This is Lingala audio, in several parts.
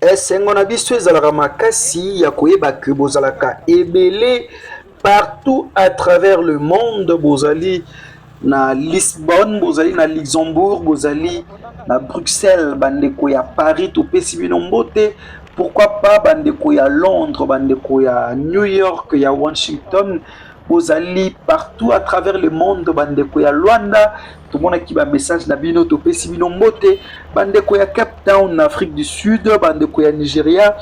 Esengo na biso ezalaka makasi ya koyeba ke bozalaka ebele partout à travers le monde. Bozali na Lisbonne, bozali na Luxembourg, bozali na Bruxelles, bandeko ya Paris, topesi bino mbote. Pourquoi pas bandeko ya Londres, bandeko ya New York, ya Washington, bozali partout à travers le monde. Bandeko ya Luanda, tomonaki bamessage na bino, topesi bino mbote. Bandeko ya Cape Town na Afrique du Sud, bandeko ya Nigeria,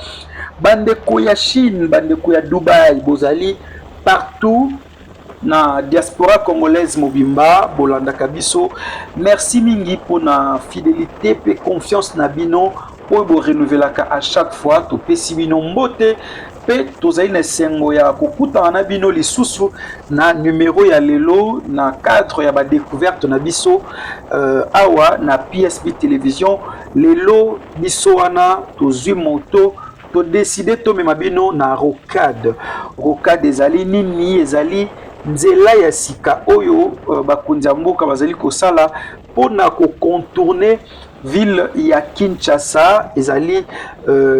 bandeko ya Chine, bandeko ya Dubai, bozali partout na diaspora congolaise mobimba, bolandaka biso. Merci mingi mpona fidélité mpe confiance na bino oyo borenouvelaka à chaque fois. Topesi bino mbote mpe tozali na esengo ya kokutana na bino lisusu na numero ya lelo na cadre ya badécouverte na biso awa na PSB Télévision. Lelo biso wana tozwi moto, todécider tomema bino na rocade. Rocade ezali nini? Ezali nzela ya sika oyo bakonzi ya mboka bazali kosala mpona kocontourner ville ya Kinshasa. Ezali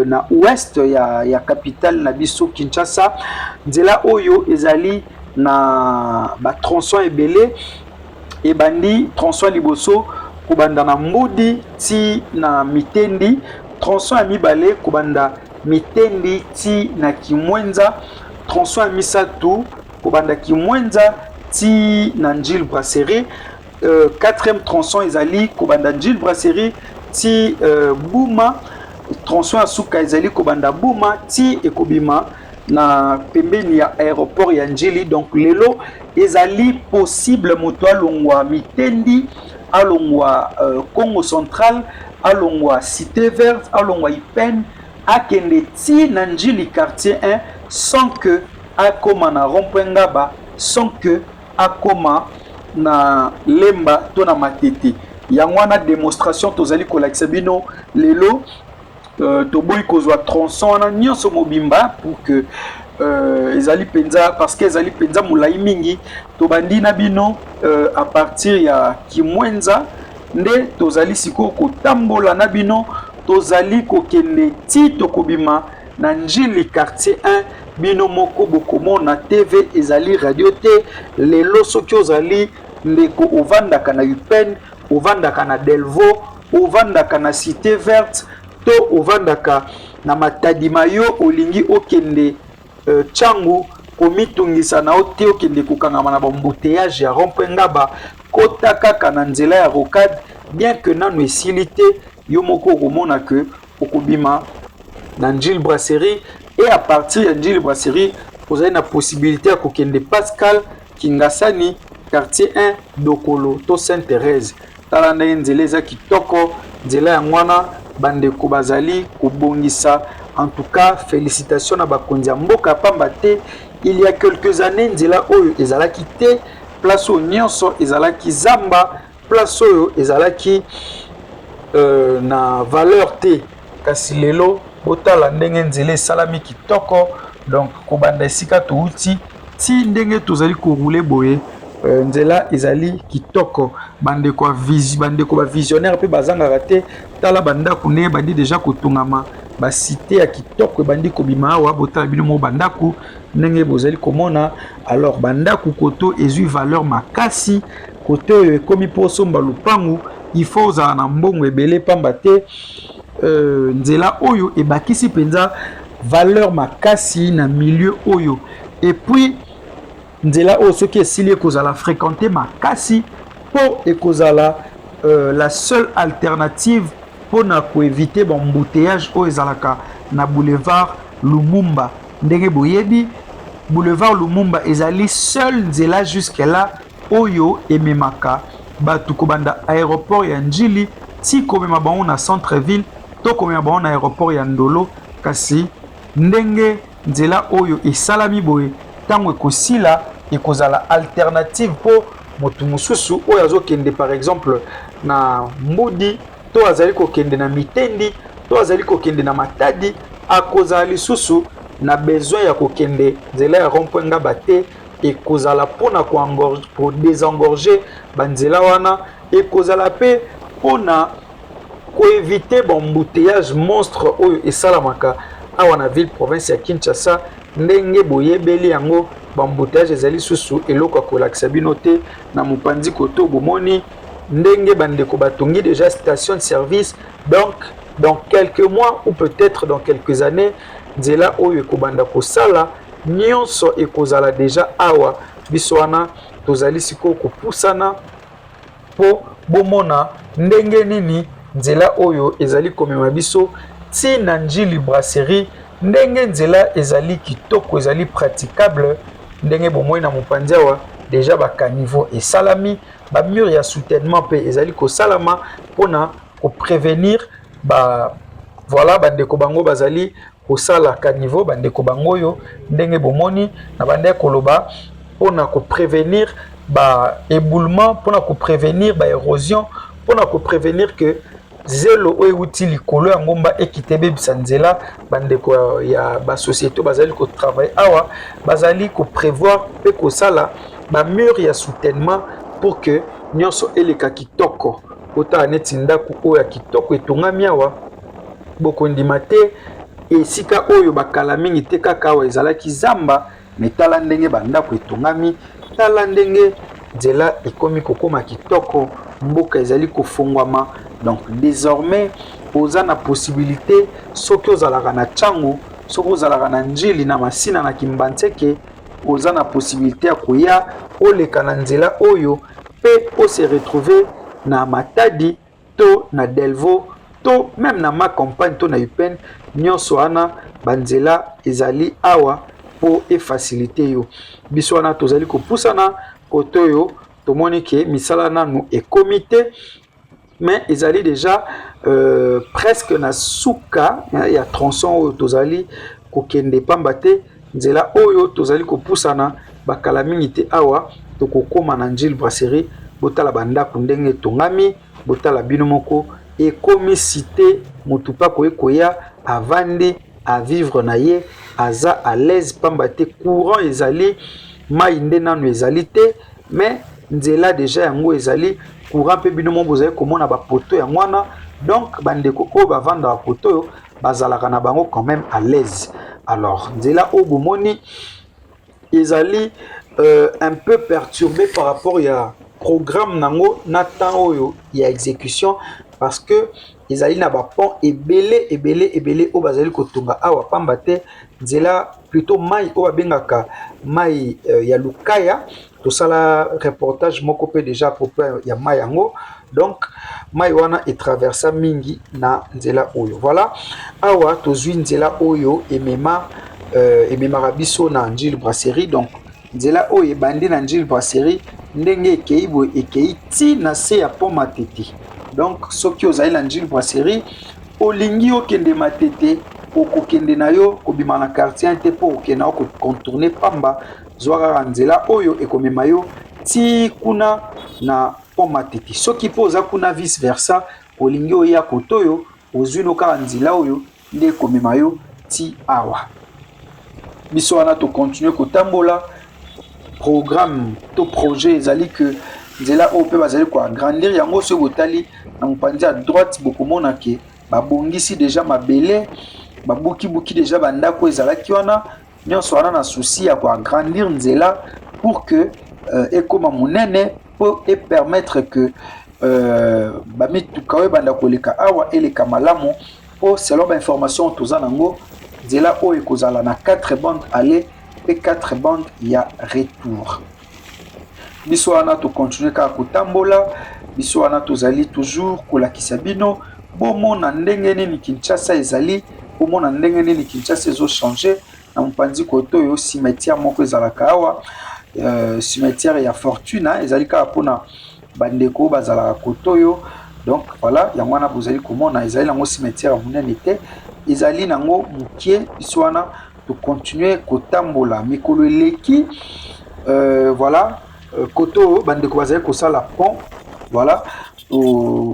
na ouest ya capitale na biso Kinshasa. Nzela oyo ezali na batronçon ebele. Ebandi tronçon liboso kobanda na Mbudi ti na Mitendi, tronçon ya mibale kobanda Mitendi ti na Kimwenza, tronçon ya misato kobanda Kimwenza ti na Njili Brasserie, quatrième tronçon ezali kobanda Njili Brasserie ti Buma, tronçon ya suka ezali kobanda Buma ti ekobima na pembeni ya aéroport ya Njili. Donc lelo ezali possible moto alongwa Mitendi, alongwa Congo Central, alongwa Cité Verte, alongwa Ipene, akende ti na Njili quartier 1 sans que akóma na rond-point Ngaba, sans que akóma na Lemba to na Matete. Yango wana démonstration tozali kolakisa bino lelo. Toboyi kozwa tronçon wana nyonso mobimba pour que ezali mpenza, parce que ezali mpenza molai mingi. Tobandi na bino à partir ya Kimwenza nde tozali sikoyo kotambola na bino, tozali kokende ti tokobima na Njili quartier 1. Bino moko bokomona, TV ezali radio te. Lelo soki ozali ndeko ovandaka na Upen, ovandaka na Delvaux, ovandaka na Cité Verte to ovandaka na Matadi Mayo, olingi okende Tshangu, komitungisa na yo te okende kokangama na baembouteillage ya rond-point Ngaba. Kota kaka na nzela ya rocade. Bien que nano esili te, yo moko okomona ke okobima na Njili Brasserie et à partir ya Njili Brasserie ozali na possibilité ya kokende Pascal, Kingasani, quartier 1, Dokolo to Sainte Thérèse. Tala ndenge nzela eza kitoko. Nzela yango wana bandeko bazali kobongisa. En tout cas, félicitation na bakonzi ya mboka, pamba te il y a quelques années nzela oyo ezalaki te. Place oyo nyonso ezalaki zamba, place oyo ezalaki na valeur te. Kasi lelo botala ndenge nzela esalami kitoko. Donc kobanda esika touti ti ndenge tozali korouler boye, nzela ezali kitoko. Bandeko, bandeko bavisionnaire mpe bazangaka te. Tala bandako ndenge ebandi déjà kotongama, bacité ya kitoko ebandi kobima awa. Botala bino moko bandako ndenge bozali komona. Alors bandako koto ezwi valeur makasi. Kote oyo ekomi mpo osomba lupangu, il faut ozala na mbongo ebele, pamba te nzela oyo ebakisi mpenza valeur makasi na milieu oyo. Et puis nzela oyo soki esili, ekozala fréquenté makasi mpo ekozala la seule alternative mpona koéviter baembouteillage oyo ezalaka na boulevard Lumumba. Ndenge boyebi, boulevard Lumumba ezali seule nzela jusque là oyo ememaka bato kobanda aéroport ya Njili ti komema bango na centre ville to komema bango na aéroport ya Ndolo. Kasi ndenge nzela oyo esalami boye, ntango ekosila, ekozala alternative mpo moto mosusu oyo azokende par exemple na Mbudi to azali kokende na Mitendi to azali kokende na Matadi akozala lisusu na besoin ya kokende nzela ya rond-point Ngaba te. Ekozala mpona kodésengorger banzela wana, ekozala mpe mpona Koéviter baembouteillage monstre oyo esalamaka awa na ville province ya Kinshasa. Ndenge boyebeli yango, baembouteillage ezali susu eloko ya kolakisa bino te. Na mopanzi koto, bomoni ndenge bandeko batongi déjà station de service. Donc dans quelques mois ou peut-être dans quelques années, nzela oyo ekobanda kosala, nyonso ekozala déjà awa. Biso wana tozali sikoyo kopusana mpo bomona ndenge nini nzela oyo ezali komema biso ntina Njili Brasserie, ndenge nzela ezali kitoko, ezali praticable. Ndenge bomoi na mopanzi awa, déjà bacaniveau esalami, bamur ya soutènement mpe ezali kosalama mpona koprévenir ba, voilà, bandeko bango bazali kosala caniveau. Bandeko bango oyo, ndenge bomoni na bande koloba, mpona koprévenir ba éboulement, mpona koprévenir baérosion, mpona koprévenir que zelo oyo euti likolo ya ngomba ekita ebebisa nzela. Bandeko ya basociété bazali kotravailler awa, bazali koprévoir mpe kosala bamur ya soutènement pour que nyonso eleka kitoko. Otala neti ndako oyo ya kitoko etongami awa, bokondima te, esika oyo bakala mingi te kaka awa ezalaki zamba. Me tala ndenge bandako etongami, tala ndenge nzela ekomi kokóma kitoko, mboka ezali kofungwama. Donc désormais oza na possibilité, soki ozalaka na Ntango, soki ozalaka na Njili, na Masina, na Kimbanseke, oza na possibilité ya koya oleka na nzela oyo mpe ose retrouver na Matadi to na Delvaux to même na Ma Campagne to na Upn. Nyonso wana banzela ezali awa mpo efaciliter yo. Biso wana tozali kopusana kote oyo, tomoni ke misala nanu ekomi te, mais ezali déjà presque na suka ya tronçon oyo tozali kokende, pamba te nzela oyo tozali kopusana, bakala mingi te awa tokokóma na Njili Brasserie. Botala bandako ndenge etongami, botala bino moko, ekomi cité. Motu mpe akoki koya, avandi, avivre na ye, aza à l'aise, pamba te courant ezali, mai nde nanu ezali te, mais nzela déjà yango ezali, courant mpe bino mo bozali komona bapoteau yango wana. Donc bandeko oyo bavandaka kote oyo bazalaka na bango quand même à l'aise. Alors nzela oyo bomoni ezali un peu perturbé par rapport ya programme nango na temps oyo ya exécution, parce que ezali na bapont ebele ebele ebele oyo bazali kotonga awa, pamba te nzela, plutôt mai oyo babengaka mai ya Lukaya, tosala reportage moko mpe déjà à propos ya mai yango. Donc mai wana etraversa mingi na nzela oyo. Voilà, awa tozwi nzela oyo ememaka biso na Njili Brasserie. Donc nzela oyo ebandi na Njili Brasserie, ndenge ekei boye, ekei ti na se ya pont Matete. Donc soki ozali na Njili Brasserie, olingi okende Matete, okokende na yo kobima na quartier te mpo okende na kocontourner pamba. Zwa kaka nzela oyo ekomema yo ti kuna na pont Matete. Soki mpo oza kuna, vice versa, olingi oya kote oyo, ozwi no kaka nzela oyo nde ekomema yo ti awa. Biso wana tocontinuer kotambola. Programme to projet ezali ke nzela oyo mpe bazali koagrandir yango. Soki botali na mopanzi ya droite, bokomona ke babongisi déjà mabele, babukibuki déjà bandako ezalaki wana nyonso wana, na souci ya koagrandir nzela pour que ekóma monene, mpo epermettre que bamituka oyo ebanda koleka awa eleka malamu. Mpo selon bainformation toza nango, nzela oyo ekozala na 4 bandes aller mpe 4 bandes ya retour. Biso wana tocontinuer kaka kotambola. Biso wana tozali toujours kolakisa bino, bomona ndenge nini Kinshasa ezali, bomona ndenge nini Kinshasa ezochanger. Na mopanzi kote oyo, cimetière moko ezalaka awa, cimetière ya Fortune, ezali kaka mpona bandeko bazalaka kote oyo. Donc voilà, yango wana bozali komona, ezali nango cimetière ya monene te, ezali nango mokie. Biso wana tocontinuer kotambola. Mikolo eleki, voilà, kote oyo bandeko bazali kosala pont. Voilà,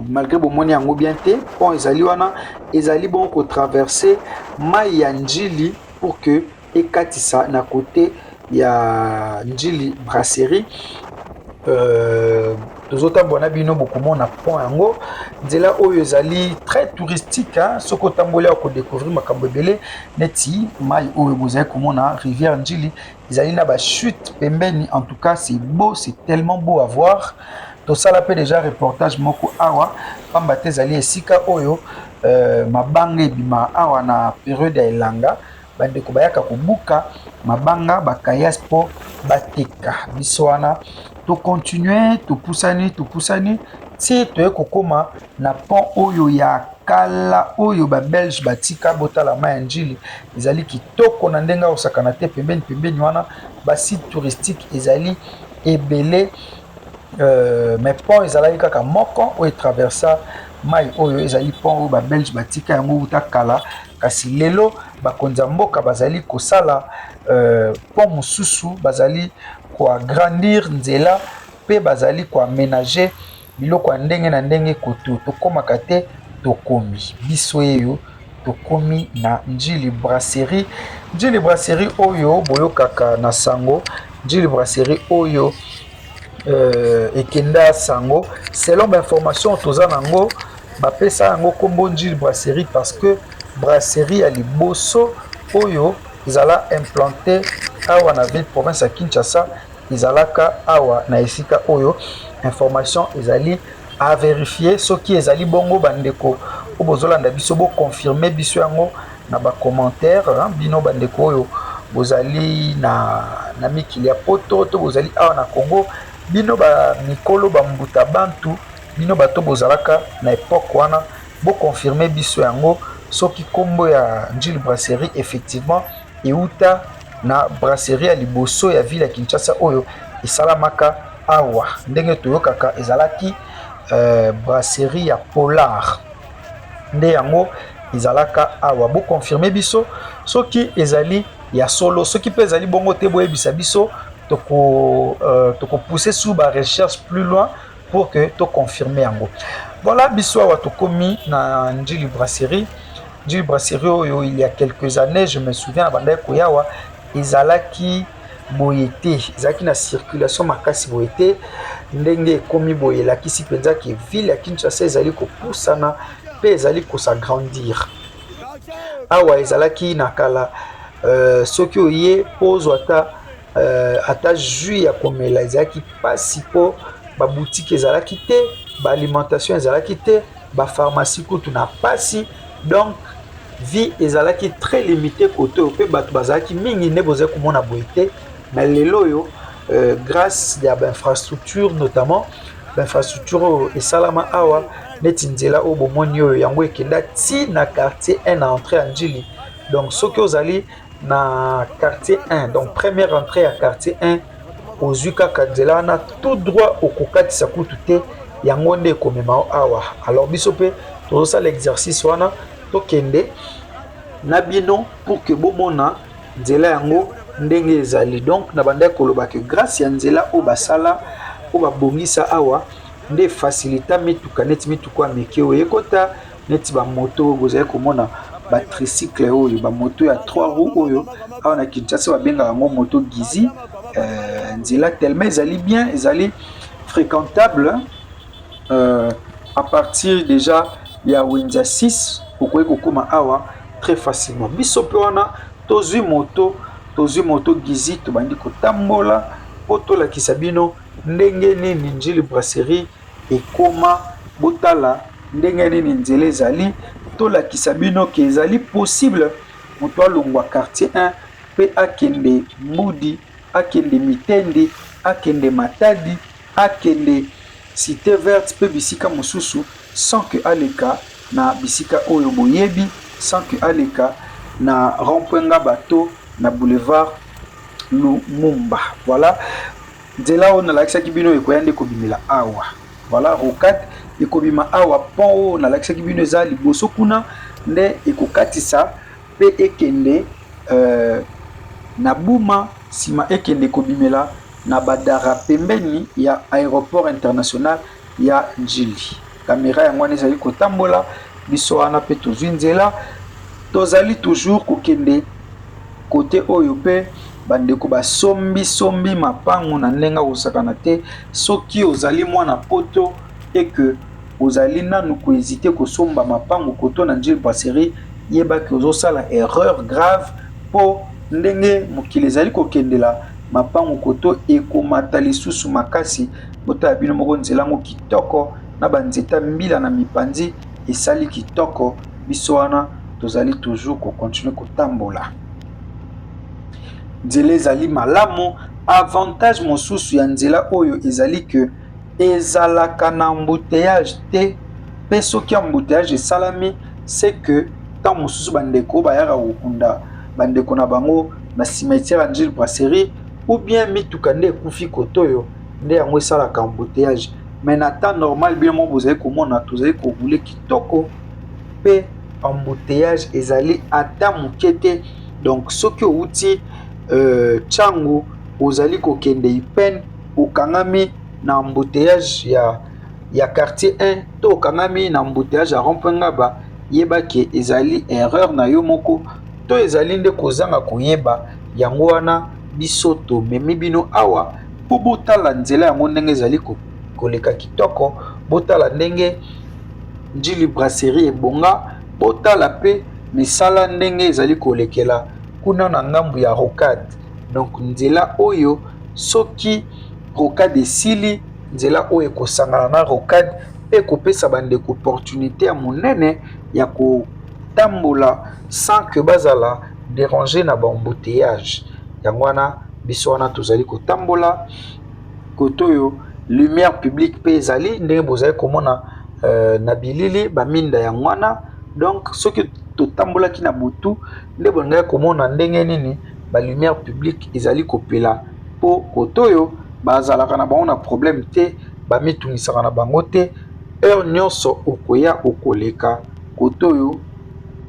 malgré bomoni yango bien te, pont ezali wana, ezali bongo kotraverser mai ya Njili pour que ekatisa na kote ya Njili Brasserie. Tozotambola na bino, bokomona pont yango. Nzela oyo ezali très touristique, hein? Soki otamboli awa, kodécouvrir makambo ebele, neti mai oyo bozali komona, rivière Njili, ezali na bachute pembeni. En tout cas, c'est beau, c'est tellement beau à voir. Tosala mpe déjà reportage moko awa, pamba te ezali esika oyo mabanga ebima awa na période ya elanga. Bandeko bayaka kobuka mabanga, bacaillasse, mpo bateka. Biso wana tocontinue, topusani, topusani ti toye kokóma na pont oyo ya kala oyo Babelge batika. Botala mai ya Njili, ezali kitoko na ndenge akosakana te. Pembeni pembeni wana, basite touristique ezali ebele, mais pont ezalaki kaka moko oyo etraversa mai oyo. Ezali pont oyo Babelge batika yango wuta kala, kasi lelo bakonzi ya mboka bazali kosala pont mosusu, bazali koagrandir nzela mpe bazali koaménager biloko ya ndenge na ndenge. Koto tokomaka te, tokomi biso eyo, tokomi na Njili Brasserie. Njili Brasserie oyo boyokaka na sango, Njili Brasserie oyo ekenda sango. Selon bainformation toza nango, bapesa yango nkombo Njili Brasserie parce que brasserie ya liboso oyo ezala implanté awa na ville province ya Kinshasa ezalaka awa na esika oyo. Information ezali à vérifier. Soki ezali bongo, bandeko oyo bozolanda biso, boconfirme biso yango na bacommentaire. Bino bandeko oyo bozali na mikili ya poto to bozali awa na Congo, bino bamikolo, bambuta bantu, bino bato bozalaka na époque wana, boconfirme biso yango soki nkombo ya Njili Brasserie effectivement euta na brasserie ya liboso ya ville ya Kinshasa oyo esalamaka awa. Ndenge toyokaka, ezalaki brasserie ya Polar nde yango ezalaka awa. Boconfirme biso soki ezali ya solo. Soki mpe ezali bongo te, boyebisa biso, tokopousse sur barecherche plus loin pour que toconfirme yango. Voilà, biso awa tokomi na Njili Brasserie. Njili Brasserie oyo, il y a quelques années, je me souviens, na bandaki koya awa, ezalaki boye te, ezalaki na circulation makasi boye te. Ndenge ekomi boye elakisi mpenza ke ville ya Kinshasa ezali kopusana mpe ezali kosagrandir. Awa ezalaki na kala, soki oye mpo ozwa ata jus ya komela, ezalaki mpasi, mpo baboutique ezalaki te, baalimentation ezalaki te, bapharmacie kutu na mpasi. Donc vie ezalaki très limité kote oyo, mpe bato bazalaki mingi nde bozali komona boye te. Mais lelo oyo, grâce ya bainfrastructure, notamment bainfrastructure oyo esalama awa, neti nzela oyo bomoni oyo, yango ekenda ti na quartier 1, na entrée ya Njili. Donc soki ozali na quartier 1, donc première entrée ya quartier 1, ozwi kaka nzela wana tout droit, okokatisa kutu te, yango nde ekomema yo awa. Alors biso mpe tozosala exercice wana, tokende na bino pour que bomona nzela yango ndenge ezali. Donc na bandaki koloba ke grâce ya nzela oyo basala, oyo babongisa awa, nde facilita mituka, neti mituka ya mike oyo ekota, neti bamoto oyo bozali komona, batricycle oyo, bamoto ya 3 roues oyo awa na Kinshasa babengaka yango moto gizi. Nzela tellement ezali bien, ezali fréquentable, à partir déjà ya wenze 6, okoki kokóma awa très facilement. Biso mpe wana tozwi moto, tozwi moto gizi, tobandi kotambola mpo tolakisa bino ndenge nini Njili Brasserie ekóma. Botala ndenge nini nzela ezali. Tolakisa bino ke ezali possible moto alongwa quartier 1 mpe akende Mbudi, akende Mitendi, akende Matadi, akende Cité Verte mpe bisika mosusu, sans que aleka na bisika oyo boyebi, sans que aleka na rond-point Ngaba to na boulevard Lumumba. Voilà nzela oyo nalakisaki bino, ekoya nde kobimela awa. Voilà, rocade ekobima awa. Pont oyo nalakisaki bino eza liboso kuna nde ekokatisa mpe ekende na Buma, nsima ekende kobimela na Badara, pembeni ya aéroport international ya Njili. Kamera yango wana ezali kotambola. Biso wana mpe tozwi nzela, tozali toujours kokende. Kote oyo mpe bandeko basombisombi mapango na ndenge akosakana te. Soki ozali mwana poto et que ozali nanu kohésiter kosomba mapango koto na Ndjili Brasserie, yebaki ozosala erreur grave, mpo ndenge mokili ezali kokendela, mapango koto ekomata lisusu makasi. Botala bino moko nzela yango kitoko na banzete mbila na mipanzi, esali kitoko. Biso wana tozali toujours kocontinuer kotambola, nzela ezali malamu. Avantage mosusu ya nzela oyo ezali ke ezalaka na embouteillage te, mpe soki embouteillage esalami, c'est que ntango mosusu bandeko bayaka kokunda bandeko na bango na cimetière ya Ndjili Brasserie, ou bien mituka nde ekufi kote oyo, nde yango esalaka embouteillage. Mais na temps normal, bino moko bozali komona, tozali korouler kitoko mpe embouteillage ezali ata moke te. Donc soki outi Tshangu, ozali kokende Ipene, okangami na embouteillage ya quartier 1 to okangami na embouteillage ya rond-point Ngaba, yebaki ezali erreur na yo moko to ezali nde kozanga koyeba. Yango wana biso tomemi bino awa mpo botala nzela yango ndenge ezali koleka kitoko, botala ndenge Ndjili Brasserie ebonga, botala mpe misala ndenge ezali kolekela kuna na ngambu ya rocade. Donc nzela oyo, soki rocade esili, nzela oyo ekosangana na rocade mpe ekopesa bandeko opportunité ya monene ya kotambola sans que bazala déranger na baembouteillage. Yango wana biso wana tozali kotambola kote oyo, lumière publique mpe ezali ndenge bozali komona na bilili, baminda yango wana. Donc soki totambolaki na butu nde bolingaki komona ndenge nini balumière publique ezali kopela, mpo kote oyo bazalaka na bango na problème te, bamitungisaka na bango te. Heure nyonso okoya okoleka kote oyo,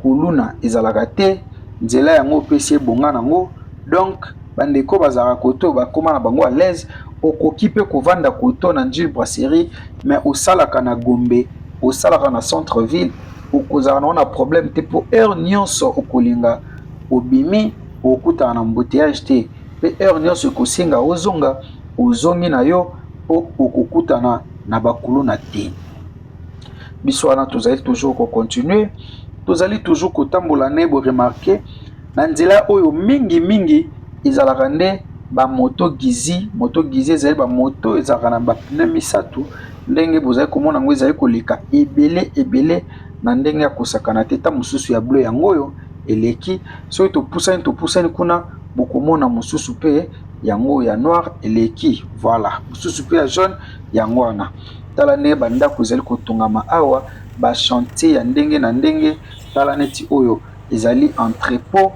kuluna ezalaka te, nzela yango opesi ebonga nango. Donc bandeko bazalaka kote oyo bakóma na bango à l'aise. Okoki mpe kovanda koto na Ndjili Brasserie, mais osalaka na Gombe, osalaka na centre ville, okozala nango na problème te, mpo heure nyonso okolinga obimi, okutana na embouteillage te, mpe heure nyonso ekosenga ozonga, ozongi na yo, mpo okokutana na bakuluna te. Biso wana tozali toujours kocontinuer, tozali toujours kotambola. Ne boremarquer na nzela oyo, mingimingi ezalaka nde bamoto Gizi. Moto Gizi ezali bamoto ezalaka na bapneus misato. Ndenge bozali komona yango, ezali koleka ebele ebele na ndenge ya kosakana te. Ta mosusu ya bleu yango oyo eleki. Soki topusani, topusani kuna, bokomona mosusu mpe yango ya noir eleki. Voilà, mosusu mpe ya jaune yango wana. Tala ndenge bandako ezali kotongama awa, bachantier ya ndenge na ndenge. Tala neti oyo ezali entrepôt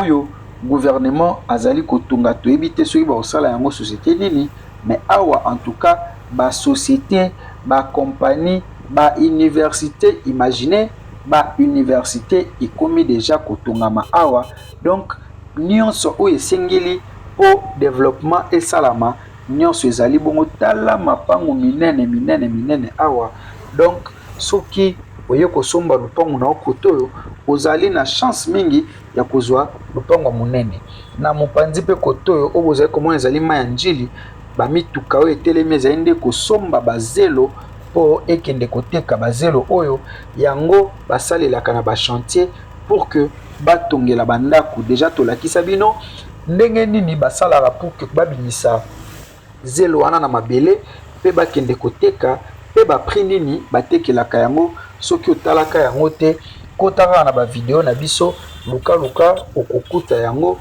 oyo gouvernement azali kotonga. Toyebi te soki bakosala yango société nini, mais awa en tout cas basociété, bacompagnie, bauniversité, imagine bauniversité ekomi déjà kotongama awa. Donc nyonso oyo esengeli mpo développement esalama, nyonso ezali bongo. Tala mapango minene minene minene awa. Donc soki oye kosomba lupango na yo kote oyo, ozali na chance mingi ya kozwa lupango ya monene. Na mopanzi mpe kote oyo, oyo bozali komona ezali mai ya Njili. Bamituka oyo etelemi ezali nde kosomba bazelo mpo ekende koteka. Bazelo oyo yango basalelaka na bachantier pour que batongela bandako. Déjà tolakisa bino ndenge nini basalaka pour que babimisa zelo wana na mabele mpe bakende koteka, mpe baprix nini batekelaka yango. Soki otalaka yango te, kota kaka na bavideo na biso, lukaluka, okokuta yango.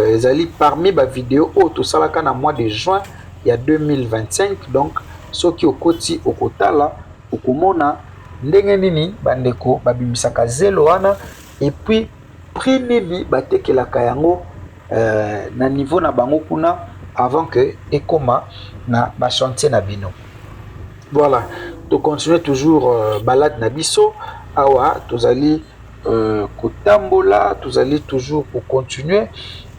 Ezali parmi bavideo oyo tosalaka na mois de juin ya 2025. Donc soki okoti, okotala, okomona ndenge nini bandeko babimisaka zelo wana et puis prix nini batekelaka yango na niveau na bango kuna avant que ekoma na bachantier na bino. Voilà, tocontinue toujours balade na biso. Awa tozali kotambola, tozali toujours kocontinue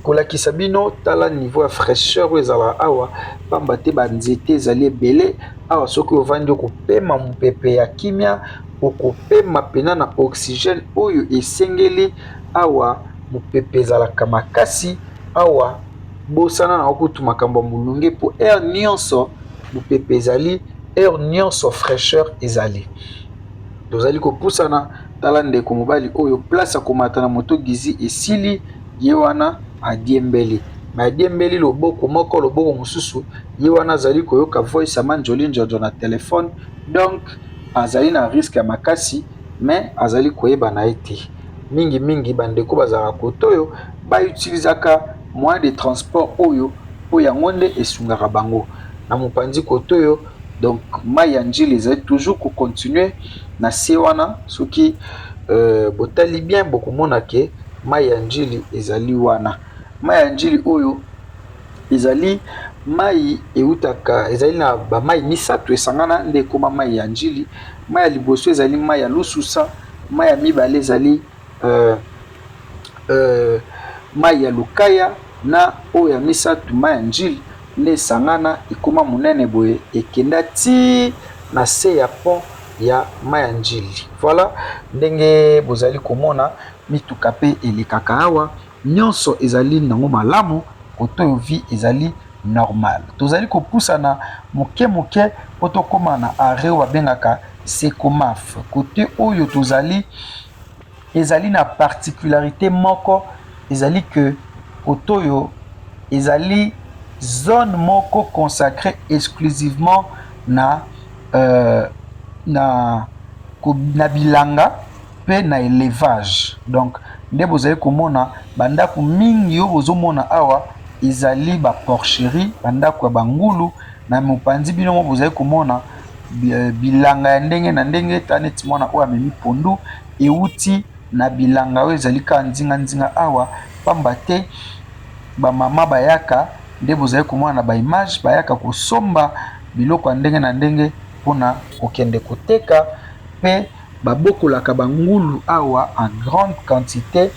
kolakisa bino. Tala niveau ya fraîcheur oyo ezalaka awa, pamba te banzete ezali ebele awa. Soki ovandi, okopema mopepe ya kimia, okopema mpena na oxygène oyo esengeli awa. Mopepe ezalaka makasi awa, bosana na kutu makambo ya molunge, mpo heure nyonso mopepe ezali, heure nyonso fraîcheur ezali. Tozali kopusana. Tala ndeko mobali oyo, place akomata na moto Gizi esili, ye wana adiembeli, me adiembeli loboko moko, loboko mosusu ye wana azali koyoka voice ya Manjoli Njonjo na telefone. Donc azali na risque ya makasi, me azali koyeba na ye te. Mingimingi bandeko bazalaka kote oyo bautilisaka moyen de transport oyo, mpo yango nde esungaka bango na mopanzi kote oyo. Donc mai ya Njili ezali toujours kocontinue na se wana. Soki botali bien, bokomona ke mai ya Njili ezali wana. Mai ya Njili oyo ezali mai eutaka, ezali na bamai misato esangana nde ekóma mai ya Njili. Mai ya liboso ezali mai ya Lususa, mai ya mibale ezali mai ya Lukaya, na oyo ya misato mai ya Njili, nde esangana ekóma monene boye, ekenda ti na se ya pont ya mai ya Njili. Voilà ndenge bozali komona mituka mpe elekaka awa, nyonso ezali nango malamu. Kote oyo vie ezali normal. Tozali kopusana moke moke mpo tokóma na arrêt oyo babengaka Secomaf. Kote oyo tozali ezali na particularité moko, ezali ke kote oyo ezali zone moko consacrée exclusivement na bilanga mpe na élevage. Donc nde bozali komona bandako mingi oyo bozomona awa ezali baporcherie, bandako ya bangulu. Na mopanzi bino mo bozali komona bilanga ya ndenge na ndenge. Ta neti mwana oyo amemi pondu euti na bilanga oyo ezali kaka nzinga-nzinga awa, pamba te bamama bayaka, nde bozali komona na baimage, bayaka kosomba biloko ya ndenge na ndenge mpona kokende koteka. Mpe babokolaka bangulu awa en grande quantité.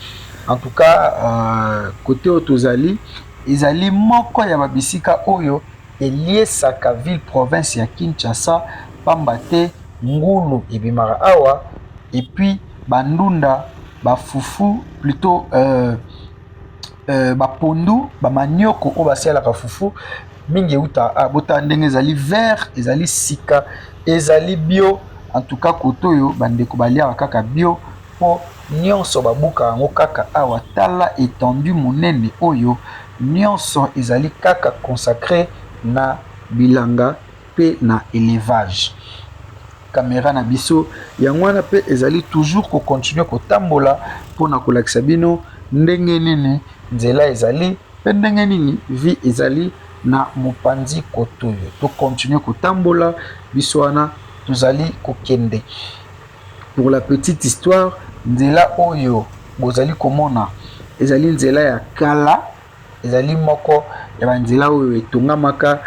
En tout cas, côté oyo tozali ezali moko ya babisika oyo eliesaka ville province ya Kinshasa, pamba te ngulu ebimaka awa, et puis bandunda, bafufu, plutôt bapondu, bamanioko oyo basalelaka fufu mingi euta. Ah, botala ndenge ezali vert, ezali sika, ezali bio. En tout cas, kote oyo bandeko baliaka kaka bio, mpo nyonso babuka yango kaka awa. Tala étendue monene oyo, nyonso ezali kaka consacré na bilanga mpe na élevage. Caméra na biso yango wana mpe ezali toujours kocontinue kotambola mpona kolakisa bino ndenge nini nzela ezali mpe ndenge nini vie ezali na mopanzi kote oyo. Tocontinue kotambola, biso wana tozali kokende. Pour la petite histoire, nzela oyo bozali komona ezali nzela ya kala, ezali moko ya banzela oyo etongamaka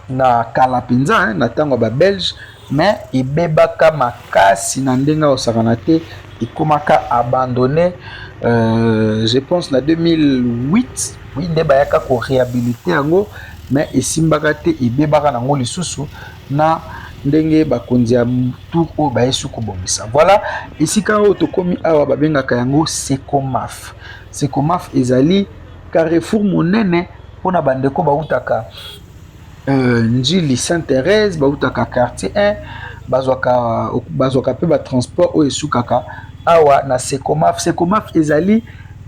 na kala mpenza, na ntango ya babelge, mais ebebaka makasi na ndenge akosakana te, ekomaka abandonné. Je pense na 2008, oui, nde bayaka koréhabiliter yango, mais esimbaka te, ebebaka nango lisusu na ndenge bakonzi ya tour oyo bayesi kobongisa. Voilà esika oyo tokómi awa, babengaka yango Secomaf. Secomaf ezali carrefour monene mpona bandeko bautaka Njili Sainte Thérèse, bautaka quartier 1, bazwaka mpe batransport oyo esukaka awa na Secomaf. Secomaf ezali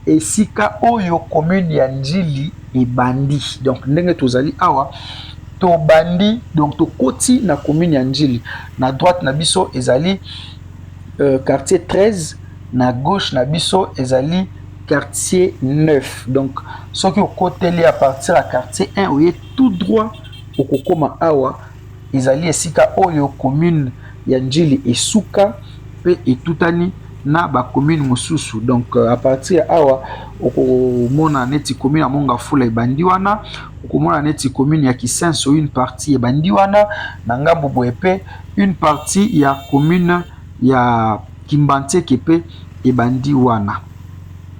esika oyo commune ya Njili ebandi. Donc ndenge tozali awa, tobandi, donc tokoti na commune ya Njili. Na droite na biso ezali quartier 13, na gauche na biso ezali quartier 9. Donc soki okoteli à partir ya quartier 1, oye tout droit, okokóma awa. Ezali esika oyo commune ya Njili esuka mpe etutani na bacommune mosusu. Donc à partir ya awa, okomona neti commune ya Mont-Ngafula ebandi wana, okomona neti commune ya Kisenso une partie ebandi wana na ngambo boye, mpe une partie ya commune ya Kimbanseke mpe ebandi wana.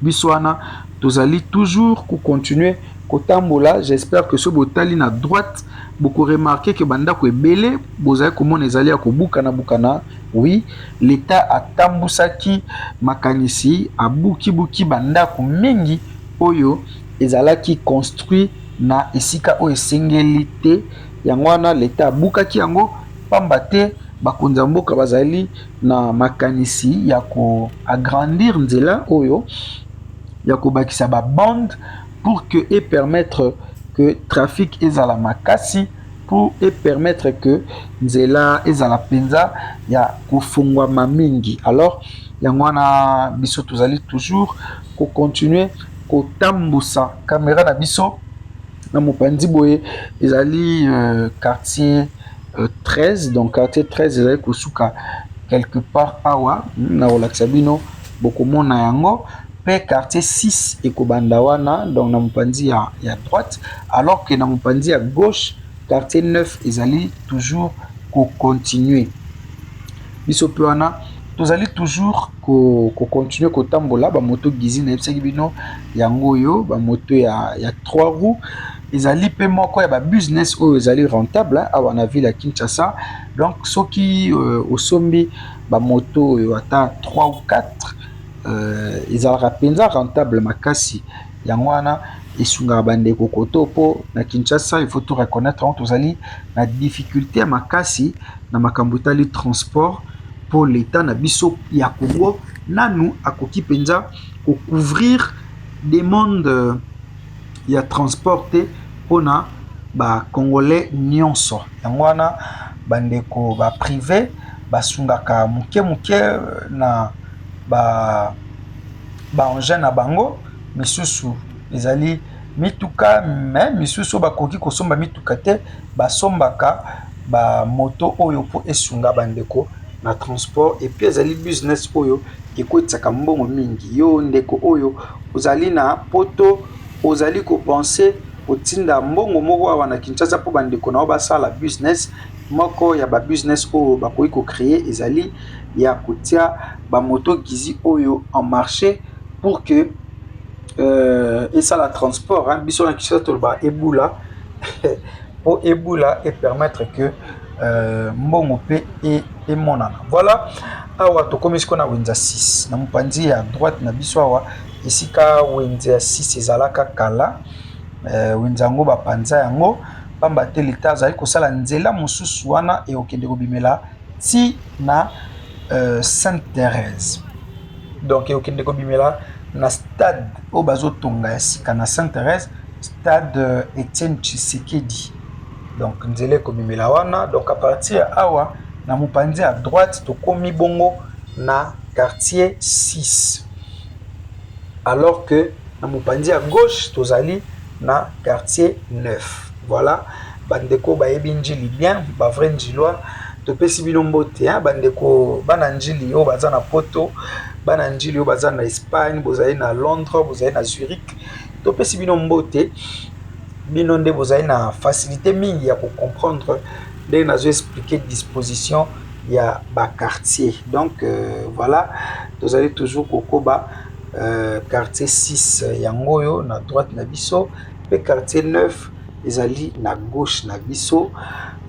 Biso wana tozali toujours kocontinue kotambola. J'espère que so botali na droite Bokoremarquer ke bandako ebele bozali komona ezali ya kobukana bukana. Oui, l'État atambusaki makanisi, abuki-buki bandako mingi oyo ezalaki construit na esika oyo esengeli te. Yango wana l'État abukaki yango, pamba te bakonzi ya mboka bazali na makanisi ya koagrandir nzela oyo, ya kobakisa babande pour que e permettre que trafic ezala makasi, pour e permettre que nzela ezala mpenza ya kofungwama mingi. Alors yango wana biso tozali toujours kocontinuer kotambusa caméra na biso. Na mopanzi boye ezali quartier 13. Donc quartier 13 ezali kosuka quelque part awa na kolakisa bino, bokomona yango. Mpe quartier 6 ekobanda wana, donc na mopanzi ya droite, alors que na mopanzi ya gauche, quartier 9 ezali toujours kocontinuer. Biso mpe wana tozali toujours kocontinuer kotambola. Bamoto Gizi nayebisaki bino yango oyo, bamoto ya 3 roues ezali mpe moko ya babusiness oyo ezali rentable awa na ville ya Kinshasa. Donc soki osombi bamoto oyo ata 3 ou 4, ezalaka mpenza rentable makasi. Yango wana esungaka bandeko koto, mpo na Kinshasa, il faut to reconnaître yango, tozali na difficulté ya makasi na makambo etali transport, mpo l'État na biso ya Congo nanu akoki mpenza kocouvrir demande ya transport te mpona bacongolais nyonso. Yango wana bandeko baprivé basungaka moke moke na baengin na bango. Misusu ezali mituka, mais misusu bakoki kosomba mituka te, basombaka bamoto oyo mpo esunga bandeko na transport. Et puis ezali business oyo ekotisaka mbongo mingi. Yo ndeko oyo ozali na Poto, ozali kopenser kotinda mbongo moko awa na Kinshasa mpo bandeko na yo basala business, moko ya babusiness oyo bakoki kocréer ezali ya kotia bamoto Gizi oyo en marché pour que esala transport, hein. Biso na Kinshasa toloba ebula, mpo ebula epermettre que mbongo mpe emonana. Voilà, awa tokomi sikoyo na wenze 6, na mopanzi ya droite na biso awa, esika wenze ya 6 ezalaka kala. Wenze yango bapanza yango, pamba te leta azali kosala nzela mosusu wana ekokende kobimela ti na Sainte Thérèse. Donc ekokende kobimela na stade oyo bazotonga ya sika na Sainte Thérèse, stade Etienne Tshisekedi. Donc nzela ekobimela wana. Donc à partir ya awa, na mopanzi ya droite, tokomi bongo na quartier 6, alors que na mopanzi ya gauche tozali na quartier 9. Voilà, bandeko bayebi Njili bien, bavrai Njilois, topesi bino mbote, hein. Bandeko bana Njili oyo baza na Poto, bana Njili oyo baza na Espagne, bozali na Londres, bozali na Zurich, topesi bino mbote. Bino nde bozali na facilité mingi ya kocomprendre ndenge nazo expliquer disposition ya baquartier. Donc voilà, tozali toujours kokoba. Quartier 6 yango oyo na droite na biso, mpe quartier 9 ezali na gauche na biso.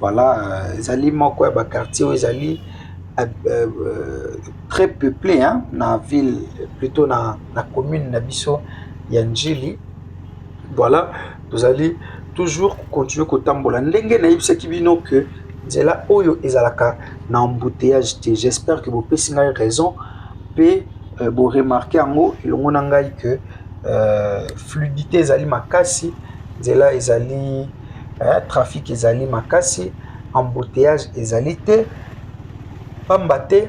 Voilà, ezali moko ya baquartier oyo ezali très peuplé, hein, na ville, plutôt na commune na biso ya Njili. Voilà, tozali toujours continuer kotambola. Ndenge nayebisaki bino ke nzela oyo ezalaka na embouteillage te, j'espère que bopesi ngai raison mpe boremarquer yango elongo na ngai ke fluidité ezali makasi, nzela ezali trafic ezali makasi, embouteillage ezali te, pamba te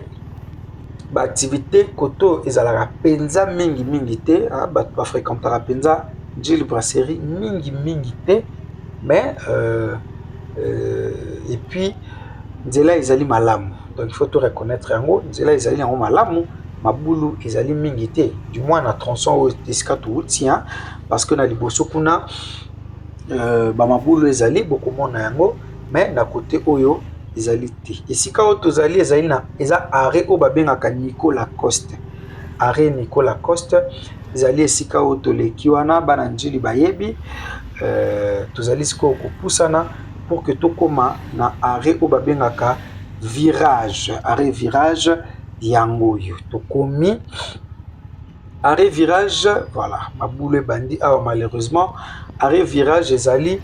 baactivité koto ezalaka mpenza mingimingi te. Bato bafréquentaka mpenza Njili Brasserie mingimingi te, mais et puis nzela ezali malamu. Donc il faut to reconnaître yango, nzela ezali yango malamu, mabulu ezali mingi te, du moins na tronçon oyo esika touti, parce que na liboso kuna bamabulu ezali, bokomona yango, mais na côté oyo ezali te. Esika oyo tozali ezali na eza arrêt oyo babengaka Nico Lacoste. Arrêt Nico Lacoste ezali esika oyo toleki wana, bana Njili bayebi. Tozali sikoyo kopusana. Pour que tokóma na arrêt oyo babengaka virage. Arrêt virage yango oyo tokomi, arrêt virage. Voilà, mabulu ebandi awa. Malheureusement, arrêt virage ezali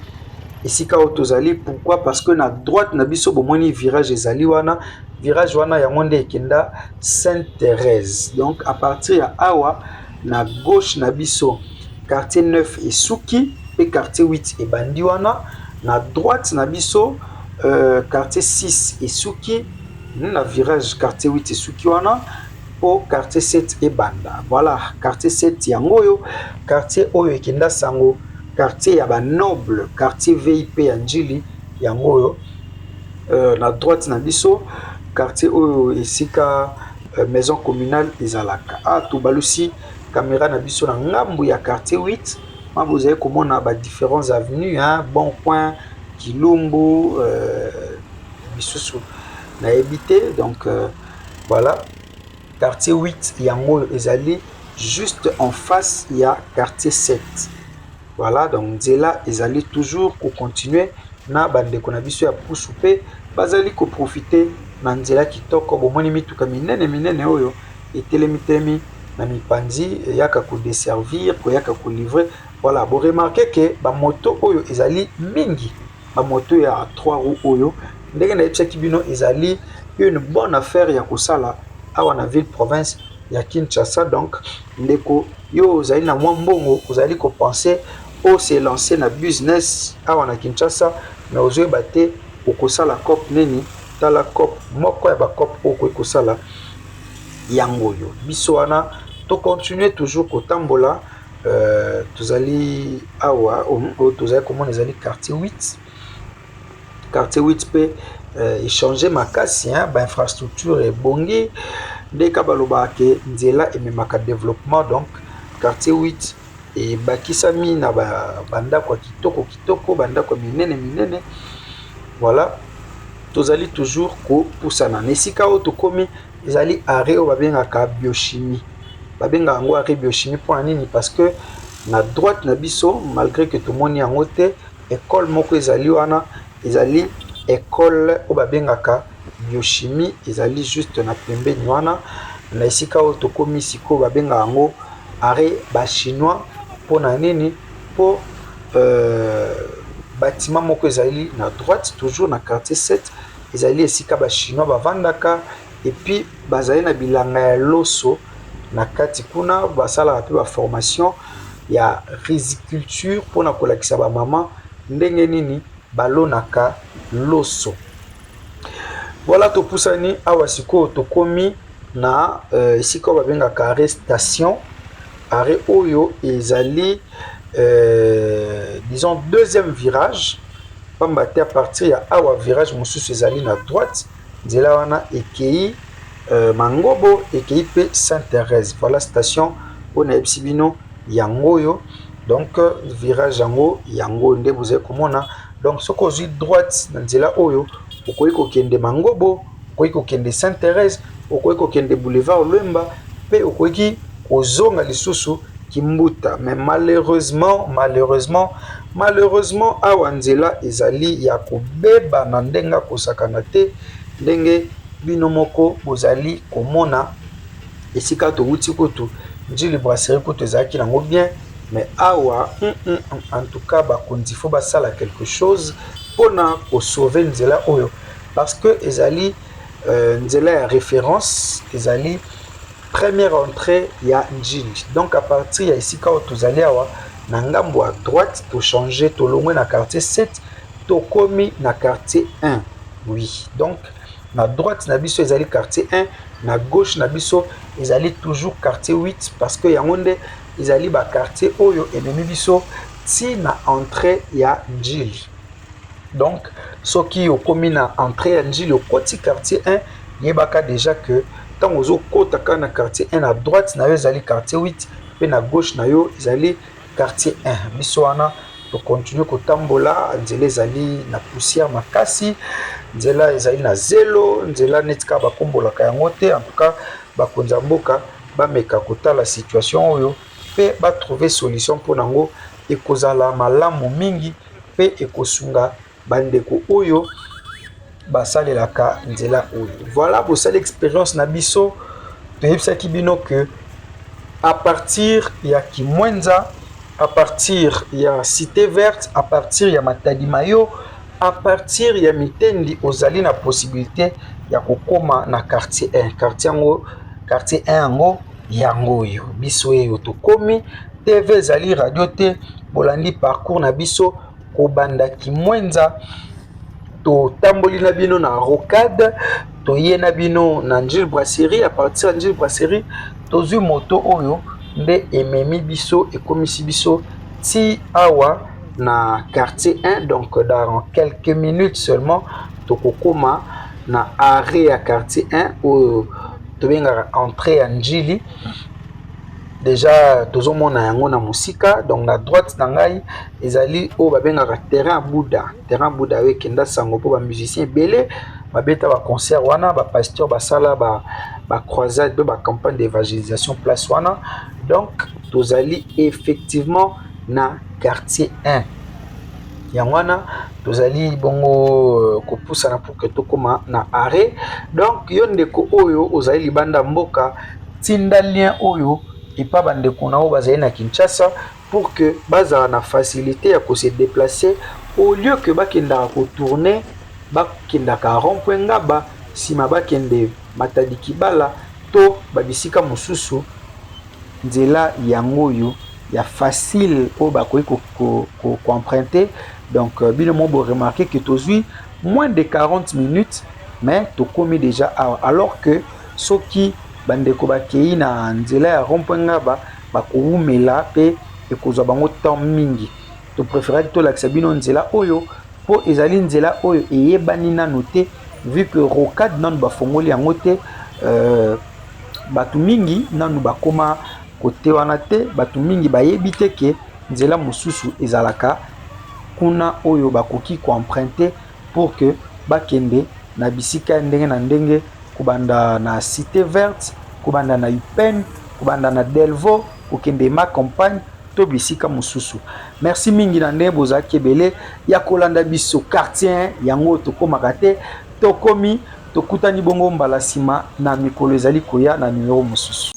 esika oyo tozali. Pourquoi? Parce que na droite na biso bomoni virage ezali wana. Virage wana, yango nde ekenda Sainte Thérèse. Donc à partir ya awa, na gauche na biso, quartier 9 esuki mpe quartier 8 ebandi wana. Na droite na biso, quartier 6 esuki na virage, quartier 8 esuki wana mpo quartier 7 ebanda. Voilà, quartier 7 yango oyo, quartier oyo ekenda sango, quartier ya banoble, quartier VIP ya Njili yango oyo. Na droite na biso, quartier oyo esika maison communale ezalaka. Tobalusi caméra na biso na ngambu ya quartier 8. Ma bozali komona ba différents avenues, hein, Bon Coin, Kilumbu, misusu nayebi te. Donc voilà, quartier 8 yango oyo ezali juste en face ya quartier 7. Voilà, donc nzela ezali toujours kocontinue na bandeko na biso ya pusu mpe bazali koprofite na nzela kitoko. Bomoni mituka minene minene oyo etelemi telemi na mipanzi, eyaka kodesservir, koyaka kolivrer. Voilà, boremarquer ke bamoto oyo ezali mingi, bamoto ya 3 roues oyo. Ndenge nayebisaki bino, ezali une bonne affaire ya kosala awa na ville province ya Kinshasa. Donc ndeko, yo ozali na mwa mbongo, ozali kopenser ose lancer na business awa na Kinshasa, mais ozoyeba te okosala coop nini, tala coop moko ya bacoop oyo okoki kosala yango oyo. Biso wana tocontinue toujours kotambola. Tozali awa, oyo tozali komona ezali quartier 8. Quartier 8 mpe echanger makasi, bainfrastructure ebongi. Ndeka balobaka ke nzela ememaka développement. Donc quartier 8 ebakisami na bandako ya kitoko kitoko, bandako ya minene minene. Voilà, tozali toujours kopusana na esika oyo tokomi, ezali arrêt oyo babengaka Biochimie. Babengaka yango arrêt Biochimie mpona nini? Parce que na droite na biso, malgré que tomoni yango te, école moko ezali wana, ezali école oyo babengaka Biochimie, ezali juste na pembeni wana. Na esika oyo tokomi sikoyo, babengaka yango arrêt Bachinois. Mpona nini? Mpo bâtiment moko ezali na droite, toujours na quartier 7, ezali esika Bachinois bavandaka. Et puis bazali na bilanga ya loso na kati kuna. Basalaka mpe baformation ya riziculture mpona kolakisa bamama ndenge nini balonaka loso. Voilà, topusani awa sikoyo, tokomi na esika oyo babengaka arrêt Station. Arrêt oyo ezali disons deuxième virage, pamba te à partir ya awa, virage mosusu ezali na droite. Nzela wana ekei Mangobo, ekei mpe Sainte Thérèse. Voilà, station oyo nayebisi bino yango oyo. Donc virage yango, yango nde bozali komona. Donc soki ozwi droite na nzela oyo, okoki kokende Mangobo, okoki kokende Sainte Thérèse, okoki kokende boulevard Lwemba mpe okoki kozonga lisusu Kimbuta. Mais malheureusement, malheureusement, malheureusement, awa nzela ezali ya kobeba na ndenge akosakana te. Ndenge bino moko bozali komona, esika towuti kutu, Njili Brasserie kutu ezalaki nango bien, mais awa, en tout cas bakonzi faut basala quelque chose mpona kosauver nzela oyo, parce que ezali nzela ya référence, ezali première entrée ya Njili. Donc à partir ya esika oyo tozali awa, na ngambo ya droite, tochange, tolongwe na quartier 7, tokomi na quartier 1. Oui, donc na droite na biso ezali quartier 1, na gauche na biso ezali toujours quartier 8, parce que yango nde ezali baquartier oyo ememi biso ti na entrée ya Njili. Donc soki okomi na entrée ya Njili, okoti quartier 1, yebaka déjà que ntango ozokota kaka na quartier 1, na droite na yo ezali quartier 8 mpe na gauche na yo ezali quartier 1. Biso wana tokontinue kotambola. Nzela ezali na poussière makasi, nzela ezali na zelo, nzela neti kaka bakombolaka yango te. En tout cas bakonzi ya mboka bameka kotala situation oyo mpe batrouve solution mpona yango, ekozala malamu mingi mpe ekosunga. Bandeko oyo basalelaka nzela oyo, voilà, bosali expérience na biso. Toyebisaki bino que à partir ya Kimwenza, à partir ya Cité Verte, à partir ya Matadi Mayo, à partir ya Mitendi, ozali na possibilité ya kokóma na quartier 1. Quartier yango, quartier 1 yango, yango oyo biso oyo tokomi. TV ezali radio te. Bolandi parcours na biso kobanda Kimwenza, totamboli na bino na rocade, toye na bino na Njili Brasserie. À partir ya Njili Brasserie, tozwi moto oyo nde ememi biso, ekomisi biso ti awa na quartier 1. Donc dans quelques minutes seulement, tokokóma na arrêt ya quartier 1 oyo tobengaka entrée ya Njili. Déjà tozomona yango na mosika. Donc na droite na ngai ezali oyo babengaka terrain Buda. Terrain Buda oyo ekenda sango mpo bamusicien ebele babeta baconcert wana, bapasteur basala bacroisade mpe bacampagne d'évangélisation place wana. Donc tozali effectivement na quartier 1, yango wana tozali bongo kopusana pour que tokóma na arrêt. Donc yo ndeko oyo ozali libanda mboka, tinda lien oyo epa bandeko na oyo bazali na Kinshasa pour que bazala na facilité ya kose déplacer, au lieu que bakendaka kotourner, bakendaka rond-point Ngaba, nsima bakende Matadi Kibala to babisika mosusu. Nzela yango oyo ya facile oyo bakoki koemprunter. Donc bino mo boremarquer que tozwi moins de 40 minutes, mais tokomi déjà awa, alors que soki bandeko bakei na nzela ya rond-point Ngaba, bakowumela mpe ekozwa bango temps mingi. Topréféraki tolakisa bino nzela oyo mpo ezali nzela oyo eyebani nanu te, vu que rocade nanu bafongoli yango te. Bato mingi nanu bakóma kote wana te. Bato mingi bayebi te ke nzela mosusu ezalaka kuna oyo bakoki koemprunter pour que bakende na bisika ya ndenge na ndenge, kobanda na Cité Verte, kobanda na UPN, kobanda na Delvaux, kokende Ma Campagne to bisika mosusu. Merci mingi na ndenge bozalaki ebele ya kolanda biso. Quartier yango tokomaka te, tokomi. Tokutani bongo mbala nsima na mikolo ezali koya na numero mosusu.